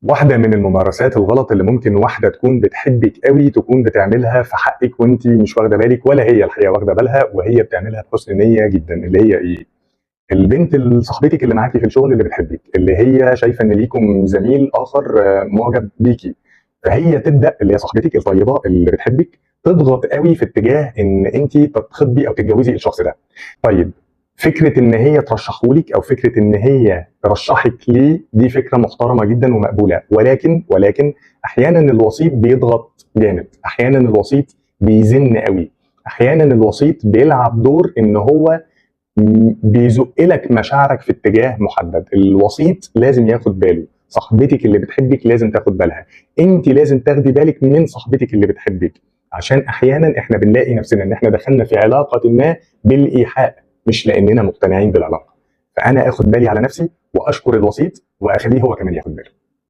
واحدة من الممارسات الغلط اللي ممكن واحدة تكون بتحبك قوي تكون بتعملها في حقك وانت مش واخدة بالك، ولا هي الحقيقة واخدة بالها، وهي بتعملها بحسن نية جدا، اللي هي ايه؟ البنت اللي صاحبتك اللي معاكي في الشغل اللي بتحبك، اللي هي شايفة ان ليكم زميل آخر معجب بيكي، فهي تبدأ اللي هي صاحبتك الطيبة اللي بتحبك تضغط قوي في اتجاه ان انت تتخطبي او تتجوزي الشخص ده. طيب فكرة ان هي ترشحهولك او فكرة ان هي ترشحك ليه دي فكرة محترمة جدا ومقبولة، ولكن احيانا الوسيط بيضغط جامد، احيانا الوسيط بيزن قوي، احيانا الوسيط بيلعب دور ان هو بيزق لك مشاعرك في اتجاه محدد. الوسيط لازم ياخد باله، صاحبتك اللي بتحبك لازم تاخد بالها، انت لازم تاخدي بالك من صاحبتك اللي بتحبك، عشان احيانا احنا بنلاقي نفسنا ان احنا دخلنا في علاقة ما بالايحاء مش لاننا مقتنعين بالعلاقة. فانا اخد بالي على نفسي واشكر الوسيط واخليه هو كمان ياخد باله.